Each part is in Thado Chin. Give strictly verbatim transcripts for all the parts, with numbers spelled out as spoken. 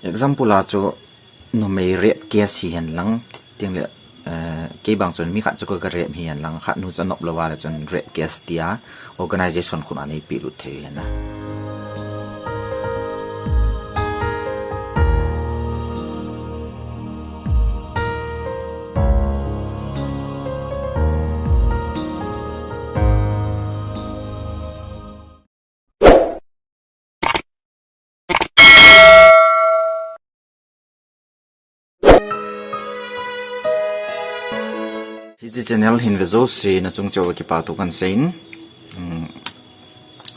Example a chu numei rape case hihen lang, ting le, eh, kei bang chun mi khat chu ka rape hihen lang, khat nu chu anop lou va le chun rape case tia organization khun a nei pelut thei hihen na. Hiche channel hin ve jouse na chung cheh uva kipa thu kan seiyin. Um,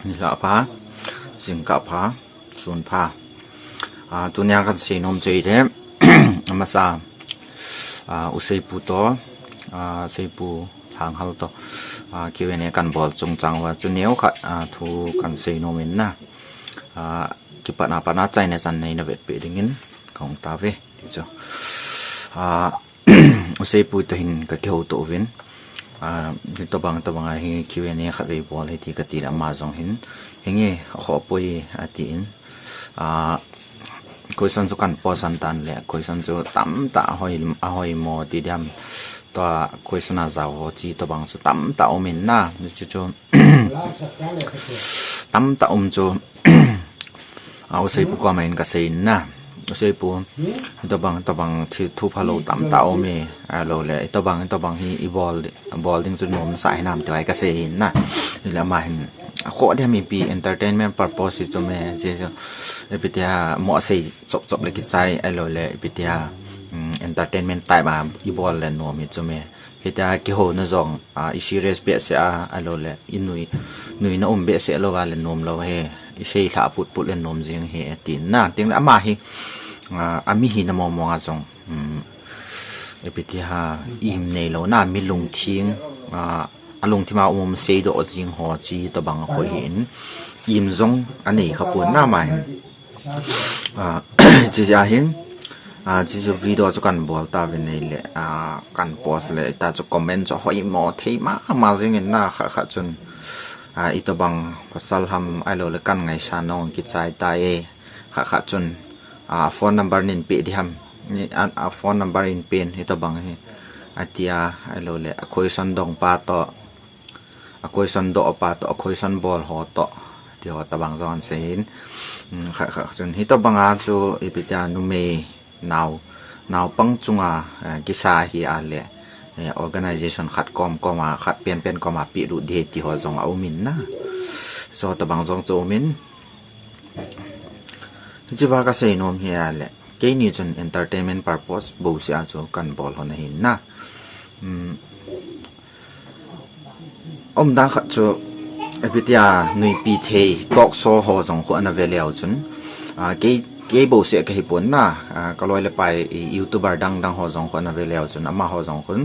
nilhah pha, jingkah pha, sun pha. Ah, tunia kan seinom chu ahile, amasa, ah, U Seipu toh, ah, Seipu Lhanghal toh, ah, Q and A kan bol chungchang uva chu neokhat, ah, thu kan seinom in na. Ah, kipatna patna chaina chan neina vetpeh dingin kahung tauve. Ti chu, ah, U Seipu toh hin ka kihouto uvin. Ah, hitobang, hitobang a hi Q and A khatvei bol hite kati le ama jong hin, hinge, akhoh poi atin. Ah, question chu kan post ahitan le, question chu tamtah ahoi, ahoi mo ti diam. Tua question a jao ho chi tobang chu tamtah um in na. Chu chu, tamtah um chu, ah, U Seipu koma in ka seiyin na. U Seipu, hitobang, hitobang thu, thu phalou tamtah um e, ahilou le, hitobang, hitobang hi i bol, bol ding chu nomsa hinam ti ka seiyin na. Hile ama hin, akhoh diam ipi entertainment purpose hi chu me, je chu, ipi tia mo sei chop chop le kichai, ahilou le, ipi tia, um, entertainment type a i bol le nom hi chu me. Hitia kihouna jong, ah, i serious behseh a, ahilou le, i nui, nuina um behseh lou va le nom lou ahi, i seilhah put put le nom jing ahi, atin na. Ting le ama hi, ah, ami hina mong mong a jong, um, ipi tia, im neilou na, mi lungthim, ah, alungthim a um seidoh jing ho chi tobang ahoi hin, im jong anei kha pon na ama hin. Ah, hiche jeh a hin, ah, hiche video chu kan bol tauvin ahile, ah, kan post le, hita chu comment chu hoi mo thei mama jing in na, khat khat chun, ah, itobang pasal ham ahilou le kan ngaisang nung kichai tai e, khat khat chun, ah, phone number nin pe di ham, ni, ah, ah, phone number in pen hitobang hi, atia, ahilou le, a question dong pa toh, a question doh pa toh, a question bol ho toh, ti ho tobang jong an seiyin. Um, khat, khat chun hitobang a chu ipi tia numei nao, naopang chunga, eh, kisa hi ahile, eh, organization khat kom kom a, khat pen pen kom a pelut ding ahi ti ho jong aum in na. Chu tobang jong chu um in. Hiche va ka seinom hi ahile, keini chun entertainment purpose bouseh a chu kan bol lhon ahin na. Um, umdan khat chu, ipi tia nuipi thei talk show ho jong khu ana ve leu chun, ah, kei, kei bouseh kahi pon na, ah, ka loi le pai, i, YouTuber dang dang ho jong khu ana ve leu chun, amaho jong khun,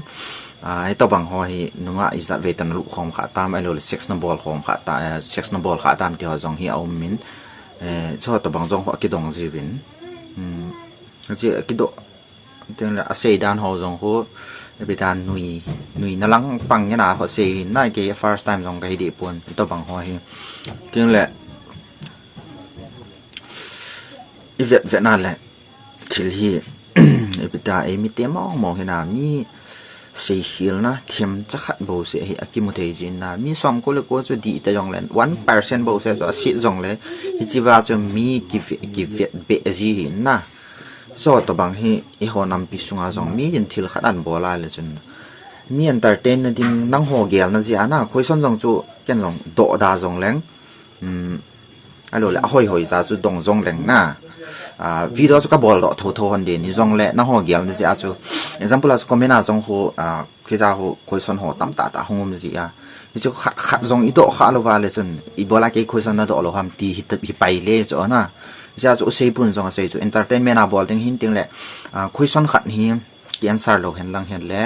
ah, hitobang ho hi nungah ijat vei tah na luh khom kha tam, ahilou le sex na bol khom kha ta, eh, sex na bol kha tam ti ho jong hi aum in, eh, chu tobang jong khu akidong jiuvin. Um, hiche akidoh Tin le asei dan ho jong khu, ipi tia nui, nuina lang pang ngen a ho sei hin na, kei first time jong kahi deh pon, hitobang ho hi. Tin le, i vet vet na le, thil hi, ipi tia eimi te mong mong hi na, mi seihil na, themcha khat bouseh hi akimu thei jin na, mi som ko le ko chu dih ta jong le, one percent bouseh chu asit jong le, hiche va chu mi kivet, kivet beh ji hin na. Chu tobang hi eiho nampi sunga jong mi in thil khat ahin bol a le chun, mi entertain na ding nangho gelna jeh a na, question jong chu ken jong doh da jong leng, um, ahilou le ahoi hoi cha chu dong jong leng na, ah, video chu kabol doh tho tho hon ding ni jong le nangho gelna jeh a chu, example a chu comment a jong khu, ah, Kei ja ho question ho tamtah tah hung um ji a. Hichu khat khat jong i doh kha lou va le chun, ibola kei question na doh lou ham ti hi ta, hi pai le chu na. Jia chu u sei pun jong a sei chu entertainment a bol ding hin ting le, ah, question khat hi ki answer lou hen lang hen le,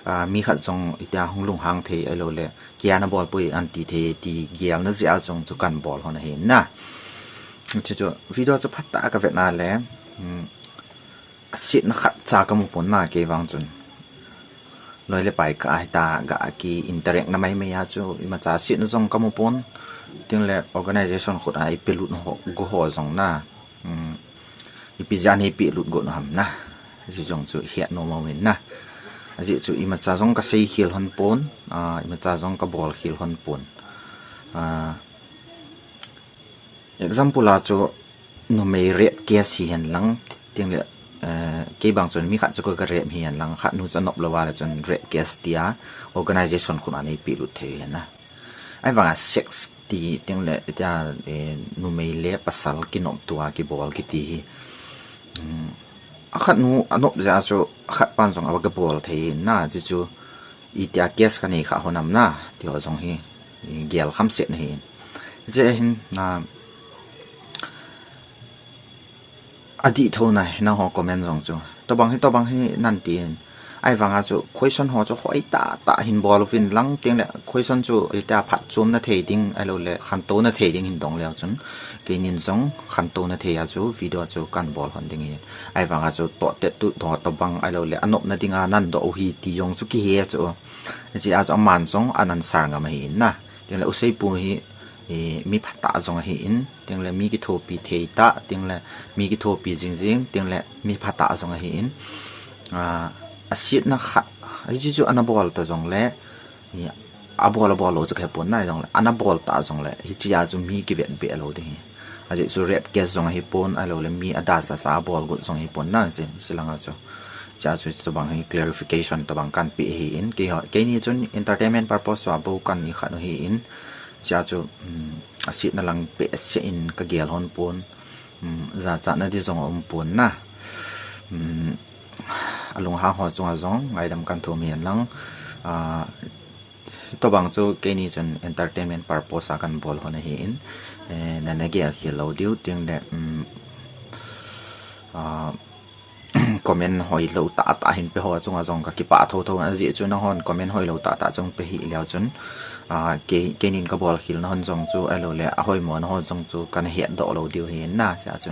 ah, mi khat jong itia hung lunghang thei ahilou le, kia na bol poi an ti thei ti gelna jia jong chu kan bol hon ahi na. Chu chu video chu phatah a ka vet na le, um, asetna khat cha ka mu pon na kei vang chun. Loi le pai kah a hita ga ki interact na mai mai a chu imacha asetna jong ka mu pon. Tin le organization khut a i pelut ho, go ho jong na. Um, Ipi jeh a nei pehlut got u ham na. Ajeh jong chu het nom u ahin na. Ajeh chu imacha jong ka seikhel hon pon, ah, imacha jong ka bolkhel hon pon. Ah, example a chu numei rape case hihen lang, ting le, eh, kei bang chun mi khat chu ka rape hihen lang, khat nu chu anop lou a le chun rape case tia organization khut a nei pehlut thei hihen na. Ahivanga sex ti ting le, tia, eh, numei le pasal kinop tua kibol kiti hi. Hmm, akhat nu anop jeh a chu, akhat pan jong ava kibol thei hihen na, ajeh chu, itia case ka nei kha hon ham na, ti ho jong hi, i gel kham set na hi. Ajeh hin, na, adih thou na, nangho comment jong chu. Tobang hi, tobang hi nan tin. Ahivanga chu, question ho chu hoi tah tah hin bol uvin lang ting le, question chu itia phatchomna thei ding, ahilou le, khantouna thei ding hin dong leu chun. Keinin jong khantouna thei a chu, video chu kan bol hon ding ahi. Ahivanga chu, toh tet tu, toh tobang, ahilou le, anopna dinga nan doh u hi ti jong chu kihe chu. Hiche a chu aman jong an answer ngam ahi in na. Ting le, u Seipu hi, eh, mi phatah jong ahi in, ting le mi kithopi thei tah, ting le mi kithopi jing jing, ting le mi phatah jong ahi in. Ah, asetna khat, hiche chu ana bol ta jong le, eh, abol abol lou chu kahe pon na jong le, ana bol ta jong le, hiche a chu mi kivet be lou ding ahi. Ajeh chu rape case jong ahi pon, ahilou le mi ada sasa abol got jong ahi pon na, hiche, hiche langa chu. Hiche a chu tobang hi clarification tobang kan pe ahi in, kei ho, keini chun entertainment purpose a bou kan ni khat u ahi in, hiche a chu, um, asetna lang pe se in ka gel hon pon, um, jachatna di jong aum pon na. Um, alunghang ho chunga jong ngaidam kan thum hihen lang, ah, tobang chu keini chun entertainment purpose a kan bol hon ahi in, eh, nana gel khel lou diu ting le, um, ah, comment hoilou tah tah hin pe ho chunga jong ka kipah thou thou, ajeh chu nanghon comment hoilou tah tah chu pe hih leu chun, ah, kei, keinin ka bolkhel na hon jong chu, ahilou le, ahoimo na hon jong chu kan hetdoh lou diu ahi in na, hiche a chu,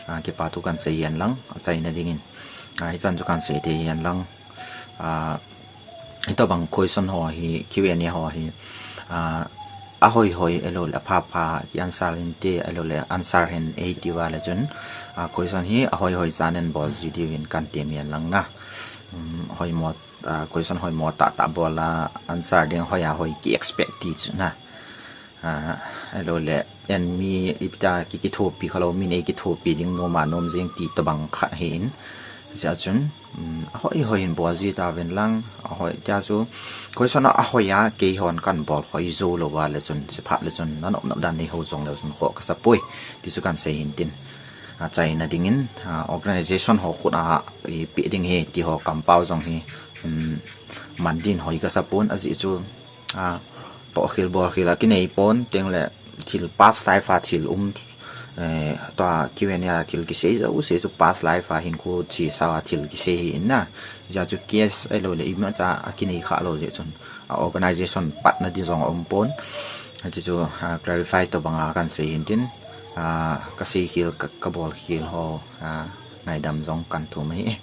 ah, kipa thu kan sei hihen lang, achaina dingin, ah, hichan chu kan sei thei hihen lang, ah, hitobang question ho hi, Q and A ho hi, ah, ahoi hoi, ahilou le, apha pha, ki answer hinte, ahilou le, answer hin eiti uva le chun, ah, question hi ahoi hoi chan in bol ji diuvin kan tem hihen lang na. Um, hoimo, ah, question hoimo tah tah bol a, answer ding hoi a hoi ki expect ti chu na. Ah, ahilou le, en mi ipi tia ki, kithopi khalou, min ei kithopi ding nom a nom jing ti tobang khat ahi in. Hiche a chun, um, ahoi hoi hin bol ji tauvin lang, ahoi tia chu, question a ahoi a, keihon kan bol hoi jou lou uva le chun, hiche phat le chun, nanop nop dan nei hou jong leu chun, khoh kasa poi, ti chu kan sei hin tin. Achaina dingin, ah, organization ho khut a, i pe ding ahi, ti ho kampau jong hi, um, man din hoi kasa pon, ajeh chu, ah, tohkhel bolkhel a kinei pon, ting le thil past life a thil um, eh, tua Q and A a thil kisei jouse chu past life a hinkho chesa a thil kisei ahi in na. Hiche a chu case ahilou le imacha a kinei kha lou jeh chun, ah, organization patna di jong aum pon. Hiche chu, ah, clarify tobang a kan sei hin tin, ah, ka seikhel, ka, ka bolkhel ho, ah, ngaidam jong kan thum ahi.